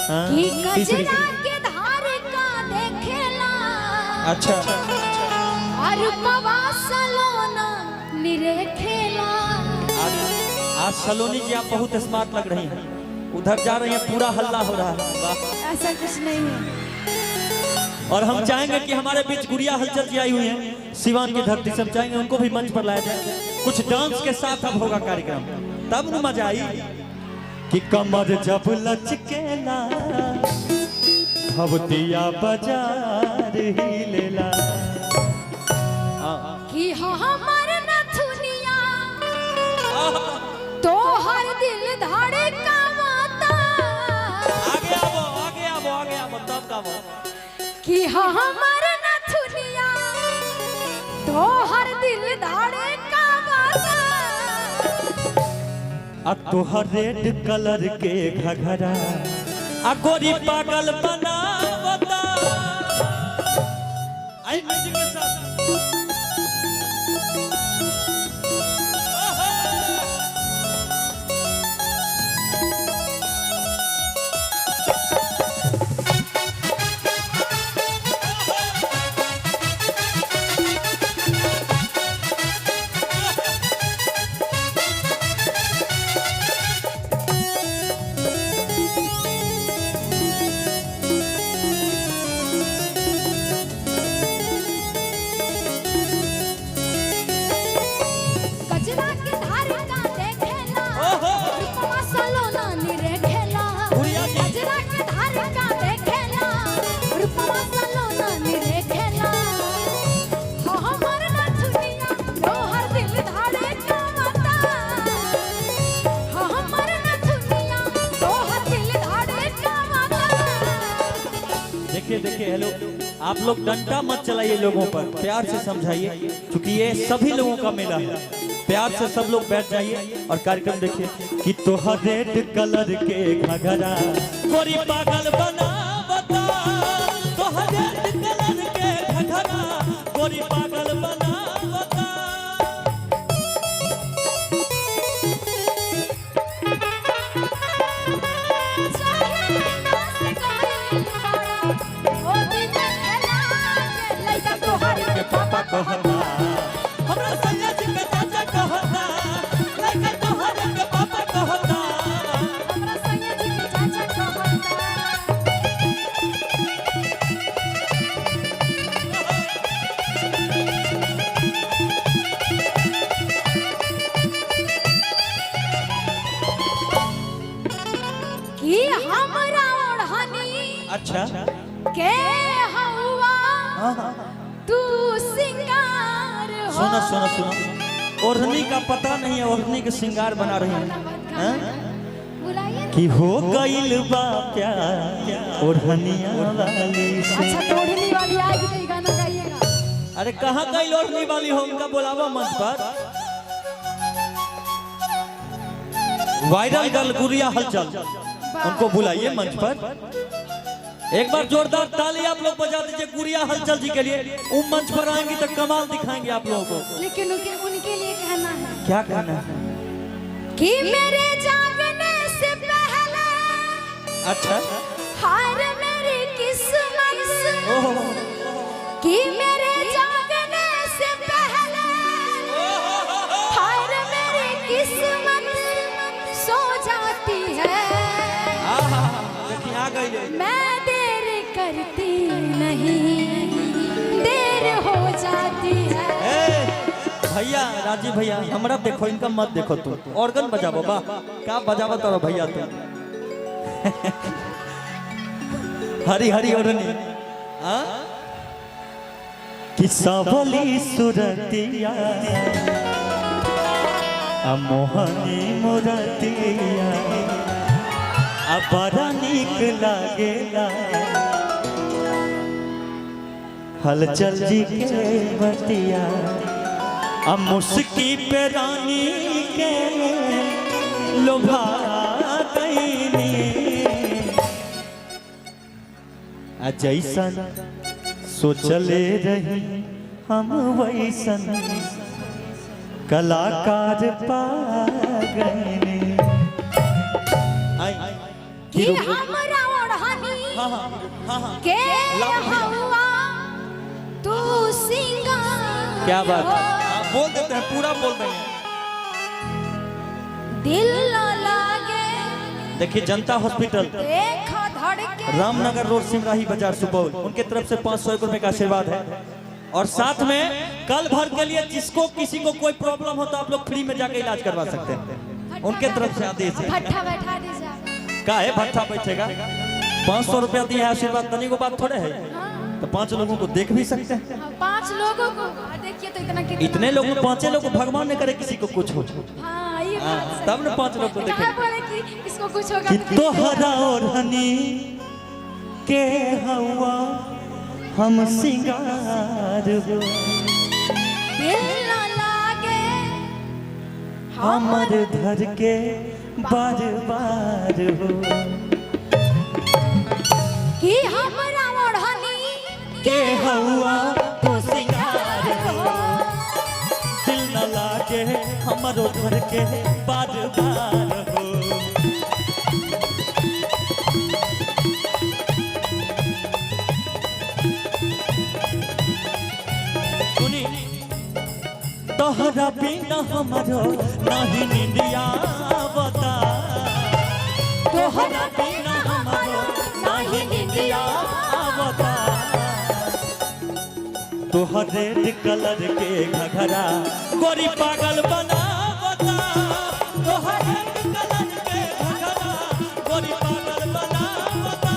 हाँ, कि तीसरी। कजरा के धार का देखेला। अच्छा। और पवा सलोना निरेखेला। आज आज सलोनी जी आप बहुत स्मार्ट लग रही हैं, उधर जा रही हैं पूरा हल्ला हो रहा है, वाह। ऐसा कुछ नहीं है। और हम चाहेंगे कि हमारे बीच गुड़िया हलचल जी आई हुई हैं सिवान की धरती से, हम चाहेंगे उनको भी मंच पर लाया जाए। कुछ डांस के साथ अब होगा कार्यक्रम, तब न मजा आई। कि कमर जब लचकेला भवतिया बाजार ही लेला। हाँ। कि हमर नथुनिया तो हर दिल धड़कावता। आगे आवो, आगे आवो, आगे आवो, तब गावो। कि हमर नथुनिया तो हर दिल धड़कावता। आ तोहर रेड कलर के घघरा आ गोरी पागल बनावता। आई म्यूजिक के साथ। कजरा के धार का देखेला, ओहो। रूपवा सलोना निरेखेला। गुड़िया जी। कजरा के धार का देखेला, रूपवा सलोना निरेखेला। हमर नथुनिया तोहर दिल धड़कावता। हमर नथुनिया तोहर दिल धड़कावता। देखिए देखिए, हेलो, आप लोग डंडा मत चलाइए लोगों पर, प्यार से समझाइए, क्योंकि ये सभी लोगों का मेला है। प्यार से सब लोग बैठ जाइए और कार्यक्रम देखिए। कि तोहर रेड कलर के घघरा गोरी पागल बनावता। तोहर रेड कलर के घघरा गोरी पागल बनावता। चाहे नास करे ओ दिल खेला लइका तोहर के पापा कहता, हमरा सैया जी के चाचा कहता, लइका तोहर के पापा कहता। हमरा सैया जी के चाचा कहता। कि हमरा ओढ़नी अच्छा। के हवा हाँ हाँ। तू सिंगार हो। सुनो सुनो सुनो, ओढ़नी का पता नहीं है, ओढ़नी के श्रृंगार बना रही हैं। हैं? बुलाइए ना। कि हो गइल बा प्यार ओढ़निया वाली से। अच्छा, तो ओढ़नी वाली आएगी तो ये गाना गाइएगा। अरे कहाँ गई ओढ़नी वाली हो, उनका बुलावा मंच पर। वायरल गर्ल गुड़िया हलचल, उनको बुलाइए मंच पर। एक बार जोरदार ताली आप लोग बजा दीजिए गुड़िया हलचल जी के लिए। वो मंच पर आएंगी तो कमाल दिखाएंगे आप लोगों को। लेकिन उनके उनके लिए कहना है। क्या कहना है? कि मेरे जागने से पहले अच्छा। हार मेरी किस्मत। ओहो। कि मेरे जागने से पहले हार मेरी किस्मत सो जाती है। आहा, देखिए आ गई है। मैं देर करती नहीं, देर हो जाती है। ए, भैया राजीव भैया, हमरा देखो, इनका मत देखो। तू ऑर्गन बजाबो, वाह क्या बजाबो तारो भैया तू। हरी हरी ओढ़नी। हाँ? कि सावली सुरतिया आ मोहनी मुरतिया आ बड़ा नीक लागेला हलचल जी के बतिया आ मुस्की पे रानी के लोभा गईनी। आ जैसन सोचले रही हम वैसन कलाकार पा गईनी। आई कि हमरा ओढ़नी हाँ हाँ हाँ हाँ के लाओ भैया। हवा तू सिंगार क्या बात है। हो। हाँ, बोल देते हैं, पूरा बोल देंगे। दिल न लागे देखिए जनता हॉस्पिटल देखा धड़के रामनगर रोड सिमराही बाजार सुपौल, उनके तरफ से 500 रुपए का आशीर्वाद है। और साथ में कल भर के लिए जिसको किसी को कोई प्रॉब्लम हो तो आप लोग फ्री में जाके इलाज करवा सकते हैं, उनके तरफ से आदेश है। भट्ठा बैठा दीजिए। का है भट्ठा बैठेगा? 500 रुपया दिया है आशीर्वाद, तनी को बात थोड़े है, तो 5 लोगों को देख भी सकते हैं। हाँ, 5 लोगों को देखिए तो इतना कितना इतने लोगों, 5 लोगों को भगवान ने करे किसी को कुछ हो, हाँ ये हाँ, बात सही। तब ना 5 लोग को कहाँ देखेंगे। बोले कि इसको कुछ होगा कि तो तोहरा ओढ़नी के हवा हम सिंगार हो, दिल न लागे हमर धर के बार बार हो, कि हमरा ओढ़नी के हवा तो सिंगार हो, दिल न लागे हमरो धर के बार बार हो। सुनी तोहरा बिना हमरो नहीं निंदिया बता, तोहरा बिना हमरो नहीं निंदिया बता, तोहर रेड कलर के घघरा गोरी पागल बनावता, तोहर रेड कलर के घघरा गोरी पागल बनावता।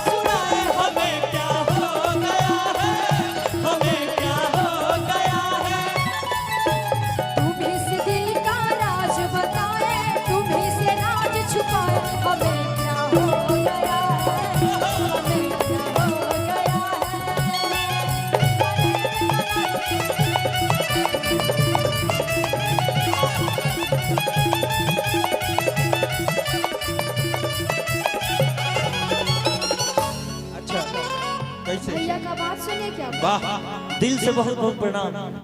सुनाए हमें क्या हो गया है, हमें क्या हो गया है। तुम्हें से दिल का राज बताए, तुम्हें से राज छुपाए, हमें क्या हो गया है, हमें क्या हो गया अच्छा कैसे है। भैया का बात सुनिए क्या वाह, दिल से बहुत बहुत प्रणाम।